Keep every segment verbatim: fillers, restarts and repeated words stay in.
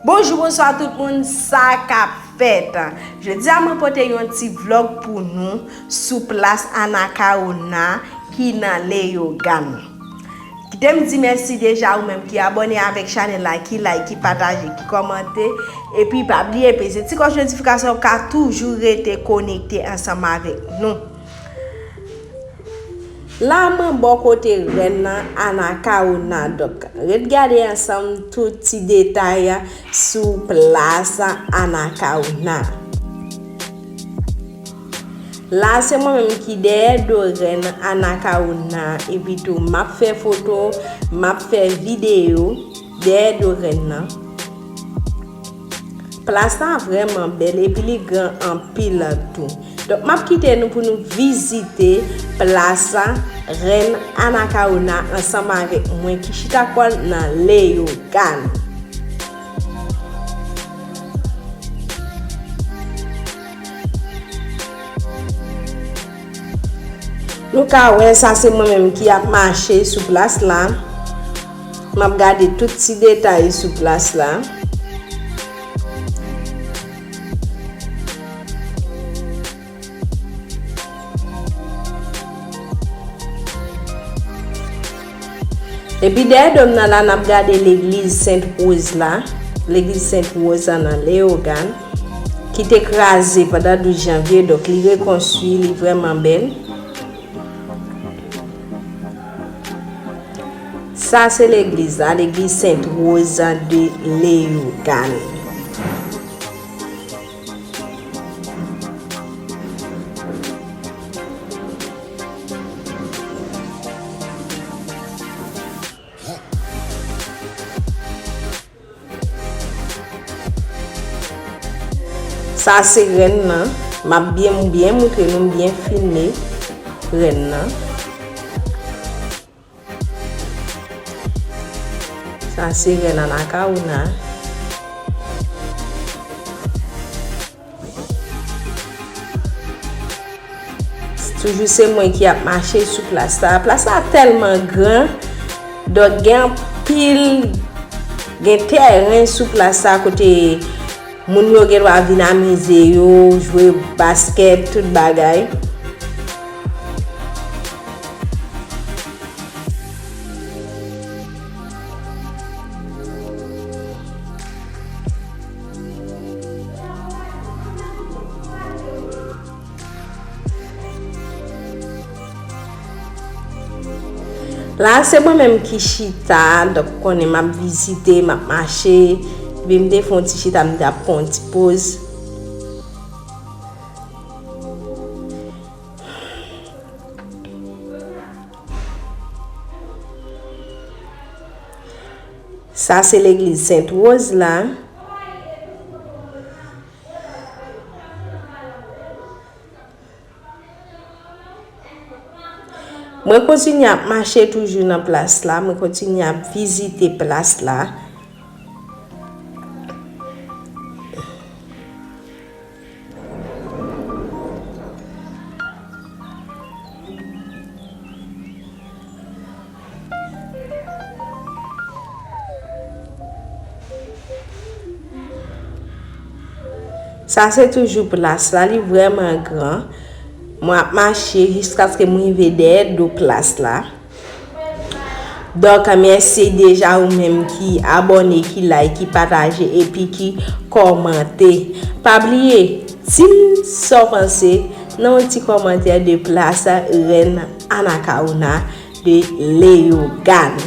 Bonjou, bonswa tout moun, sa k ap fèt? Jodi a mwen pote yon ti vlòg pou nou sou plas Anacaona ki nan Leyogàn. Kite m di mèsi deja ou menm ki abòne avèk chanèl la, ki like, ki pataje, ki kòmante, epi pa bliye peze ti klòch notifikasyon pou w ka toujou rete konekte ansanm avèk nou. La mwen bò kote rèn nan Anacaona, donk ret gade ansanm tout ti detay sou plas Anacaona. La se mwen menm ki dèyè do rèn Anacaona, epi tou m ap fè foto, m ap fè videyo dèyè do rèn nan. Plas la vrèman bèl epi li gran anpil tou. Donk, m ap kite nou pou nou vizite plas rèn Anacaona ansanm avèk mwen ki chita kò l nan Leyogàn. Nou ka wè sa se mwen menm ki ap mache sou plas la. M ap gade tout ti detay sou plas la. Epi dèyè do m nan la, n ap gade legliz Sent Woz la, legliz Sent Woz la nan Leyogàn, ki te kraze pandan douz janvye, donk li rekonstwi, li vrèman bèl. Sa se legliz la, legliz Sent Woz de Leyogàn. Sa se rèn nan. M ap byen, byen moutre nou, m byen filme rèn nan. Sa se rèn Anacaona. Toujou se mwen ki ap mache sou plas la. Plas la tèlman gran, donk gen anpil, gen tèren sou plas la kote moun yo gen dwa vin amize yo, jwe baskèt, tout bagay. La se mwen menm ki chita, donk konnen m ap vizite, m ap mache, epi m te fè yon ti chita, m te ap pran yon ti poz. Sa se legliz Sent Woz la. Mwen kontinye ap mache toujou nan plas la, mwen kontinye ap vizite plas la. Sa se toujou plas la, li vrèman gran. Mwen ap mache jiskaske m rive dèyè do plas la. Donk, mèsi deja ou menm ki abòne, ki like, ki pataje epi ki kòmante. Pa bliye, di m sa w panse nan yon ti kòmantè de plas rèn Anacaona de Leyogàn.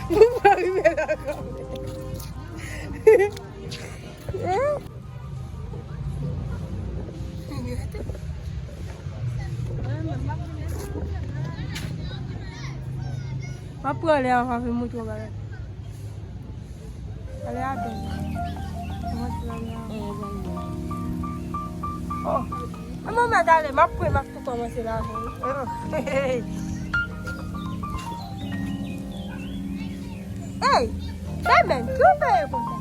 Pou pa rive la kanmenm. M ap pran lè anvan pou m montre w bagay. Ale atann. Kòmanse la, ale avan. Oh. Mwen mèt ale, m ap pran, m ap tou kòmanse la. Hey! Hey, men, ki w fè konsa?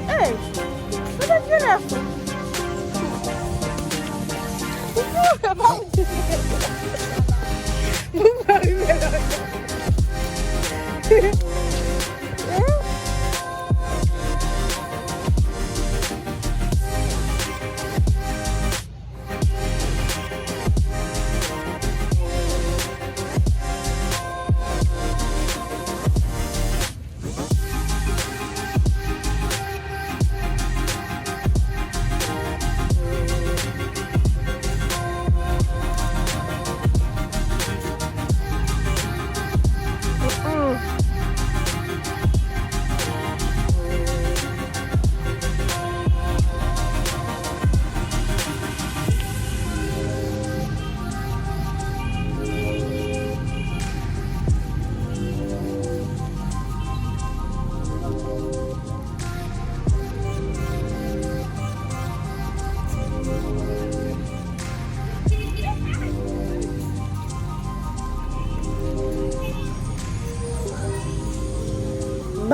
Hey! Mwen te gen lè fou. Ou fou, e pa ou di. Ou pa rive la.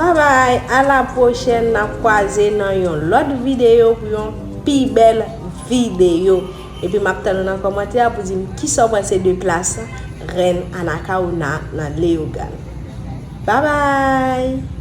Babay, a la pwochèn, n ap kwaze nan yon lòt videyo pou yon pi bèl videyo. Epi m ap tann ou nan kòmantè a pou di m kisa w panse de plas Rèn Anacaona nan Leyogàn. Babay!